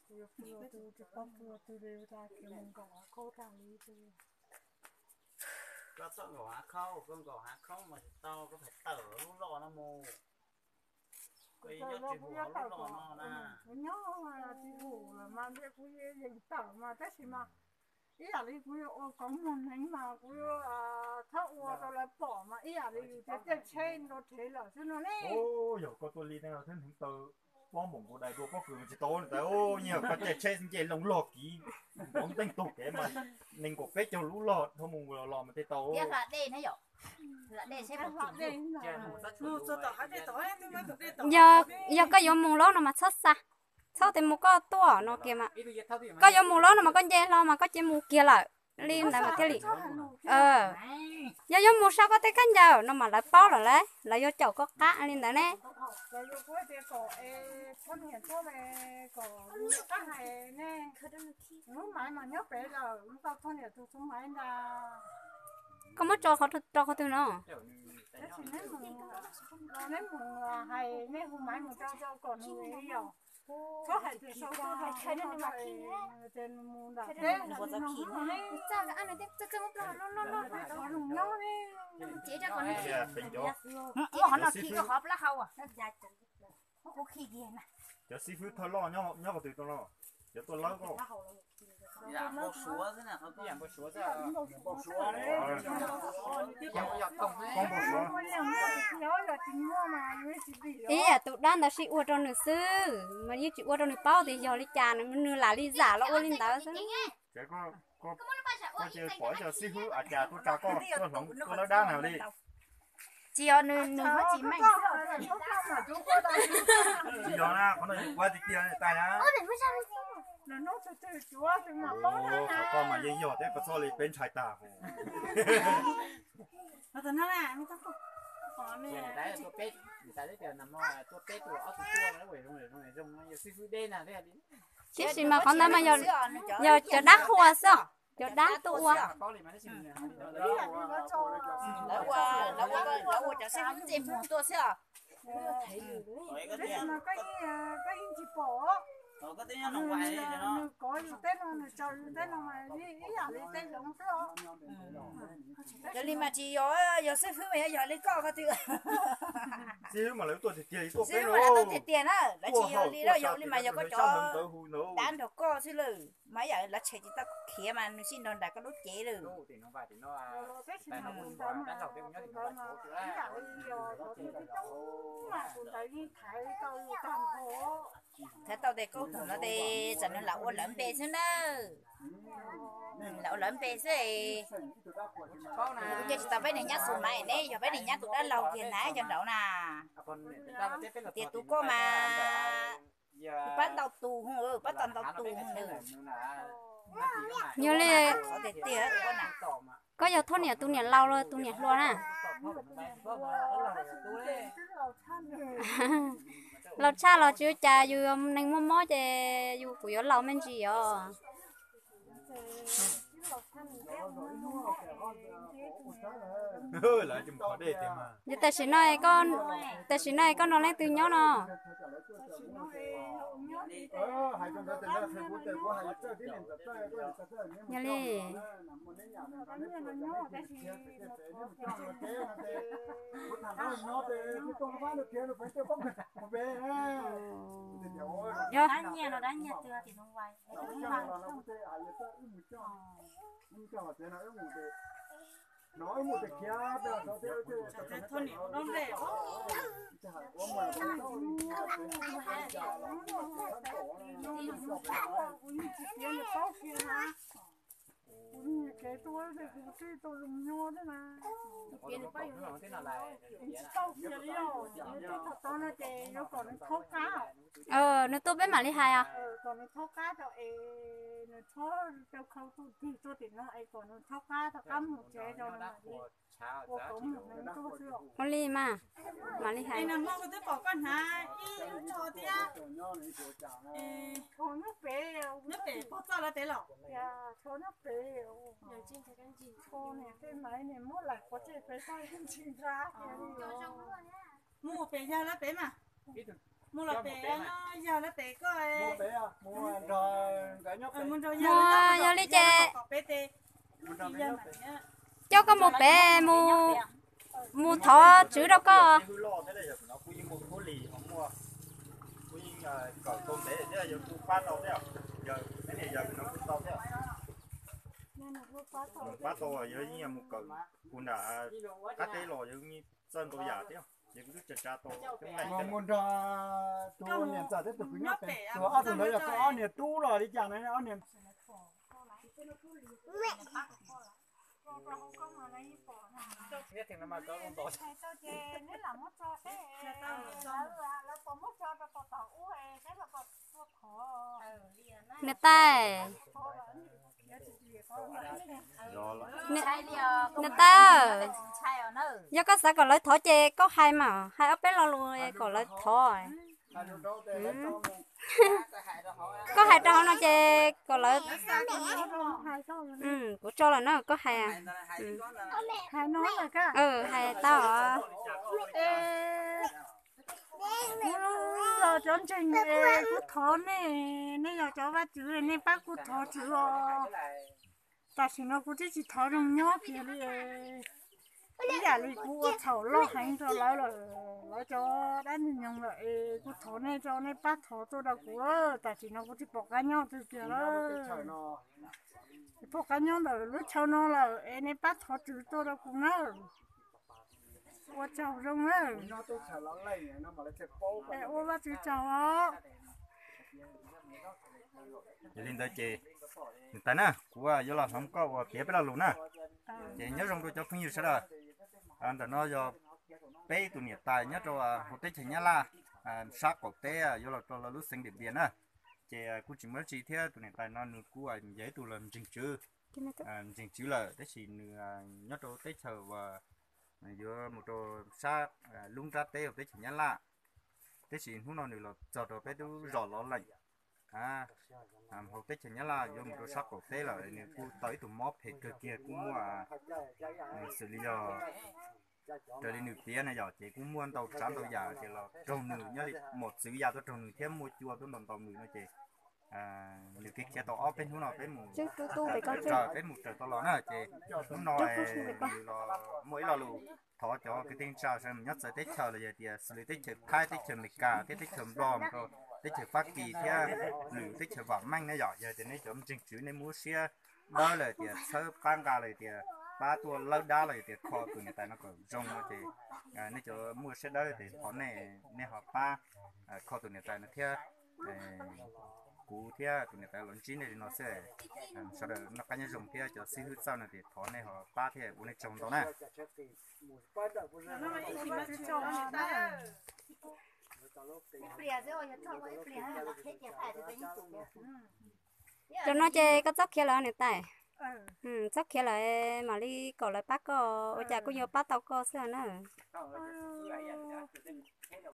Yuav pw ua twg tsis paub pw ua twg li, ua cas kev mus nkaum hav khaub tag li. Koj txhob nkaum hav khaub, koj nkaum hav khaub mas tsis tau, koj pheej tawm lub loj no mus. Kuv nyob tsis hum lub loj no na. Kuv nyob tsis hum los mas kuv yeej tawm mas tab sis mas ib yam li kuv yuav ua kauv muag hneev mas kuv yuav txhob ua rau lawv pom mas ib yam li yus tias caij tsheb nrov rhev lawm xwb no ne. Yog koj tuaj li no thiab hneev taw pob npaum nkaus dais dua pob kws mas tsis tau ntawd, yeej koj caij tsheb nce loo log kiv nrov nteeg taug kev mas nees nkaum peb caug lub log dhau mus los mas thiaj tau. Yog, yog koj yuav mus lawm no mas txhob xa, txhob tias mus koj tuaj no kiag mas. Koj yuav mus lawm no mas koj nce hlo mas koj cia mus kiag lawm li ntawd mas thiaj li. Yog yuav mus sau koj tej khaub ncaws no mas lawv paub lawm lauj, lawv yuav caum koj qab li ntawd ne. Koj muab tso qhov, rau qhov twg no? Muab qhov no khi rau qhov plaub hau. Cov xib fwb thawj loj nyob qhov twg tau no? Cov tuaj lawb koj. Ib yam tus dab ntawd sib ua rau nws xwb mas yeej tsis ua rau nws paub tias yog li cas, nws lam li zam los ua li ntawd xwb. Koj ces pom ib co xib fwb a cas tuaj tsa koj tuaj hloov tuaj lawb dab na li. Tsis yog nws, nws muab tsis meej. Tsis yog na, qhov no kuv tiag tiag tais na. Qhov koj mas yeej yog thiab, koj txhob li peb ntshai tag. Tiam sis mas qhov ntawd mas yog cov dab qhua xwb, cov dab tuaj ua. Lawv ua cov xib hwb ntsej muag tuaj xwb os. Nws kov yus teb no, nws tsaws yus teb no mas ib yam li teb zoov xwb os. Yog li mas tsis yog, yog xib hwb mas yog, yog li koj ko twb. Xib hwb mas lawv tuaj tiag tiag li, tuaj peb no tuaj tiag tiag na, lawv tsis yog li, yog li mas yog koj cov dab nrog koj xwb lawm. Mas ib yam lawv tshem tsis tau khiav mas nws sib nrog nraim koj lub cev lawm. Thaiv tau tes koj thaum no tes tsam nws lam ua lawv npe xwb na. Lam ua lawv npe xwb. Kuv cia tsis tau peb niag nyab xus Maiv ne, yog peb niag nyab tus dab laug kiag na cov nraud na. Tias tus koj mas pab ntau tus, pab tau ntau tus. Yog li, koj yog thoj niam tus niam laus los tus niam hluas na? Laus tshaj los tsis ua cas, yus neeg muaj mob ces yus kuj yuav laus me ntsis os. Tam sim no, tam sim no koj nrog leej twg nyob no? Yog li. Yog. Nws tuaj peb mam li hais os. Ua li mas, mam li hais. Mus pem yawg lawv pem mas. Mus, yog li ces coj koj mus pem mus, mus thov tswv rau koj. Pab tau yog mus kawm, kuv nram qab teb los yog txawj ntau yam thiab, ces kuv twb tsa tsa tau. Mus nrog tus niam ntxawm thiab tus kwv nyob pem, tus ob tug ntawd yog koj ob niag tub los li cas na, ob niag. Niam tais, niam tais, yog koj xav kom lawv thov ces koj hais mas, hais ob peb lo lus kom lawv thov. Koj hais rau hauv no ces kom lawv, kuv tso lawm na, koj hais. Hais tau. Kuv los cov ntseeg, kuv thov nej, nej yog cov Vajtswv nej pab kuv thov tswv os. Tam sim no kuv twb tsis thov zoo nyob kiag li. Ib yam li kuv ua txhaum loj heev rau lawv lawm, lawv cov dab ntxwg nyoog lawm es kuv thov nej tso, nej pab thov tuaj rau kuv. Tam sim no kuv tsis pom qab nyob twg kiag lawm. Tsis pom qab nyob ntawm lub chaw no lawm es nej pab thov tswv tuaj rau kuv nawb. Ua tsaug zoo nawb. Es ua Vajtswv tsaug os. Yog li ntawd ces, niam tais na, kuv yuav los hloov koj ua piav peb lo lus na. Ces nyob zoo rau cov phooj ywg sawv daws. Ntawm no yog peb tus niam tais nyob rau hauv teb chaws Nyab Laj, sab qaum teb yuav los rau lawv lub xeev Diam Npias na. Ces kuj tsis muaj dab tsi thiab, tus niam tais no nws kuj yog ib tug los ntseeg tswv, ntseeg tswv lawm, tab sis nws nyob rau teb chaws uas yuav mus rau sab lub nrab teb hauv teb chaws Nyab Laj, tab sis hnub no nws los txog rau peb lub zos Lov Leem hauv teb chaws Nyab Laj, yuav mus rau sab qaum teb lawm. Nws kuj tau ib tug mob phem kawg kiag, kuj muaj, xws li yog raws li nws piav na yom, ces kuj muaj ntau tsav ntau yam ces los raug nws nyob li mos txwv ya tuaj raug nws thiab muaj cua tuaj ntaus ntaus nws no ces nws kev khiav tau ob peb hnub no peb mus, peb mus raws tau los na ces hnub no nws los muaj ib lo lus thov cov kwv tij neej tsa sawv daws nyob txawv teb chaws los yog tias xws li teb chaws Thaib, teb chaws Amelikas thiab teb chaws Nplog, teb chaws Fab Kis thiab lwm teb chaws vam meej na yom, yog tias nej cov ntseeg tswv nej muaj siab dawb lawm tias txhawb pab nqa lawm tias pab tuaj lawb dab los yog tias kho tus niam tais no kom zoo no ces nej cov muaj siab dawb ces thov nej, nej ho pab kho tus niam tais no thiab. Kuv thiab tus niam tais los ntsib nej li no xwb, sawv daws noj qab nyob zoo thiab cov xib hwb txawj no ces thov nej ho pab thiab ua nej tsaug ntau na. Cov no ces koj txhob khiav lawm niam tais. Txhob khiav lawm, mam li kom lawv pab koj, ua cas kuj yuav pab tau koj xwb na.